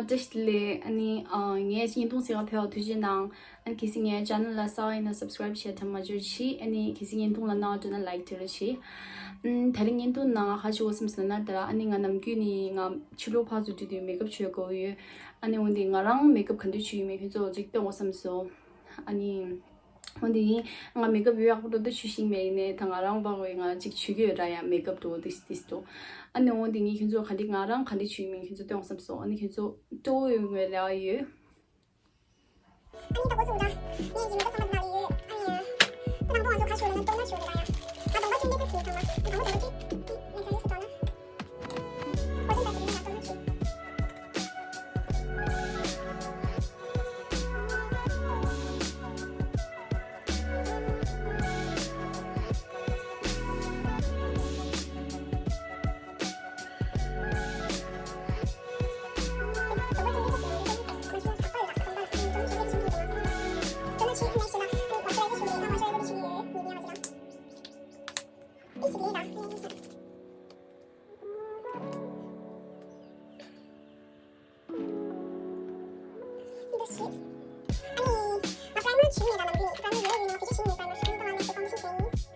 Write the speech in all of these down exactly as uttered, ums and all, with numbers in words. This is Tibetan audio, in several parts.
བཀྲ་ཤིས་བདེ་ལེགས། ཨ་ནི་ཨ་ངའི་བརྙན་ཐུང་གཟིགས་ག་ཕེབས་པར་ཐུགས་རྗེ་གནང་། ཨ་ནི་གལ་སྲིད་ངའི་ཅེ་ནལ་ལ་གསར་པ་ཡིན་ན་སབ་སི་ཀ་རེབ་བྱེད་དམ་མ་འཇུར་ཆེ། ཨ་ནི་གལ་སྲིད་བརྙན་ཐུང་ལ་གནང་བ་འདྲ་ན་ལའིཀ་སྤྲད་རོགས་བྱེད། ཨམ་ད་རིང་བརྙན་ཐུང་ནང་ང་ག་རེ་བྱེད་དགོས་བསམ་སོང་ན། ད་ཨ་ནི་ང་ནམ་རྒྱུན་ནས་ང་ཕྱི་ལོགས་ཕར་ཚུར་འགྲོ་དུས་མེག་ཨབ་བྱེད་དགོས་ཡོད། ཨ་ནི་འོན་ཏེ་ང་རང་མེག་ཨབ་ག་འདྲ་བྱེད་ཡོད་མེད་ཁྱོད་ཚོ་ལ་ཅིག་སྟོན་དགོས་བསམ་སོང་། ཨ་ནི། འོན་ཏེ་ཡིན། ང་མེག་ཨབ་ཡག་པོ་འགྲོ་འདུག་ཆུ་ཤིང་མེད་ཡིན་ནའི་ད་ང་རང་བག་བའི་ང་གཅིག་བྱུག་གི་ཡོད་འདྲ་ཡ། མེག་ཨབ་འགྲོ་འདུག་འདུག་འདུག་ཨ་ནི་འོན་ཏེ་ངས་ཁྱོད་ཚོ་ག་འདྲ་ང་རང་ག་འདྲ་བྱུག་ཡིན་མིན་ཁྱོད་ཚོ་སྟོན་བསམ་སོང་། ཨ་ནི་ཁྱོད་ཚོ་སྤྲོ་བོ་ཡོང་བའི་ལས་ཡོད། ཨ་ནི་ད་གོ་ཚུགས་འདྲ། ངས་ཡིན་ད་ཚང་མ་ད་ལ་ཡོད། ཨ་ནི། ད་དང་པོ་ང་ཚོ་ཁ་ཤོར་ལ་ན་ཏོག་ན་ཤོར་ལ་ཡ། ང་དང་པོ་ཁྱོད་འདྲ་ཚོ་ཚང་མ་ང་དང་པོ་དང་པོ་ཁྱོད། ངས་ཁྱོད་ཚོ་ཏོག་ན།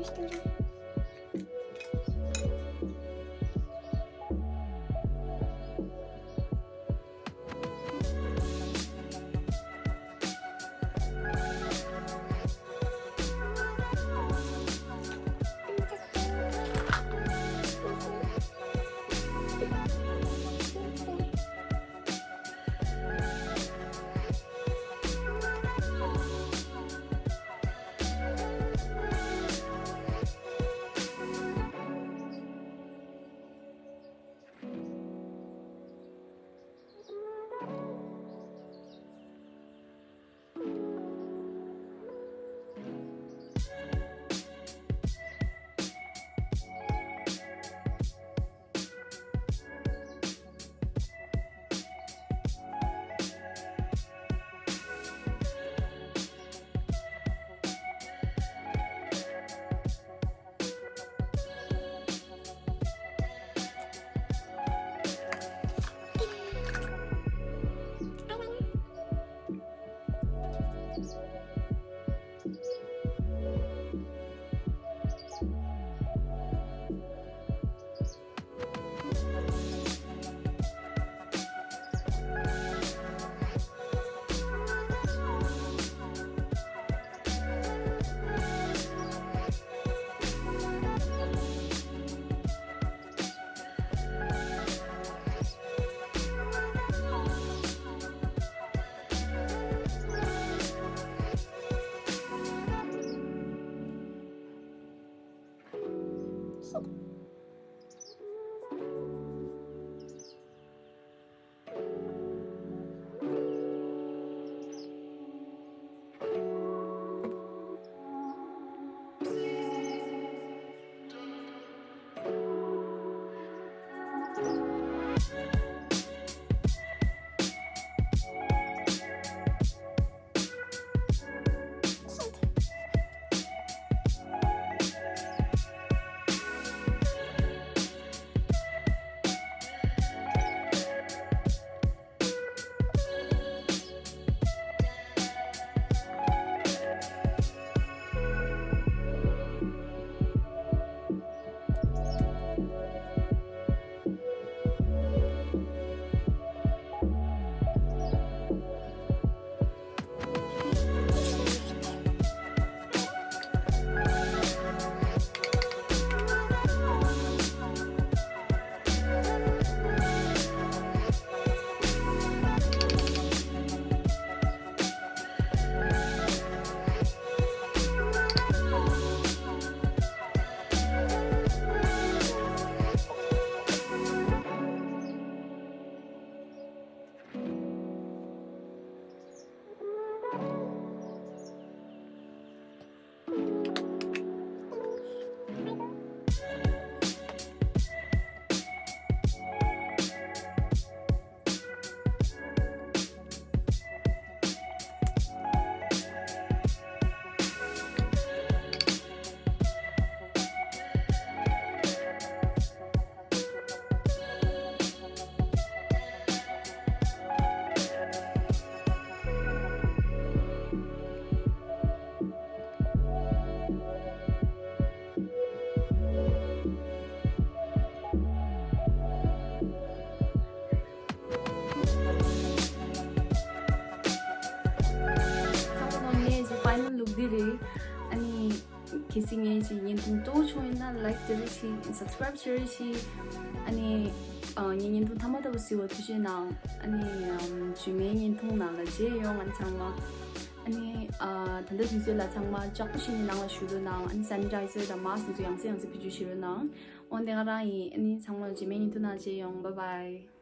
ཚང་མ་ནང་ནས་ཀྱི་ཕའི་ནལ་ལུག་འདི་རེད། ཨ་ནི་གལ་སྲིད་ངའི་ཀྱི་བརྙན་ཐུང་སྤྲོ་བོ་བྱུང་ཡོད་ན་ལའིཀ་དེ་རིགས་ཤིག་སབ་སི་ཀ་རའིབ་བྱེད་རིགས་ཤིག་ཨ་ནི་ཨ་ངའི་བརྙན་ཐུང་མཐའ་མ་ལྟ་བུ་གཟིགས་པར་ཐུགས་རྗེ་གནང་། ཨ་ནི་ཨམ་རྗེས་མའི་བརྙན་ཐུང་ནང་ལ་མཇལ་ཡོང་། ཨ་ནི་ཚང་མ་ཨ་ནི་ཨ་ད་ལྟ་དུས་ཚོད་ལ་ཚང་མ་ལྕགས་པོ་བྱས་ནས་ནང་ལ་བཞུགས་རོགས་གནང་། ཨ་ནི་སེ་ནི་ཊའི་ཛར་དང་མཱ་སི་ཀི་དེ་ཚོ་ཡང་སེ་ཡང་སེ་བེད་སྤྱོད་བྱེད་རོགས་གནང་། འོན་ཏེ་ང་རང་ཡིན། ཨ་ནི་ཚང་མ་རྗེས་མའི་བརྙན་ཐུང་ནང་མཇལ་ཡོང་། བཱའི་བཱའི།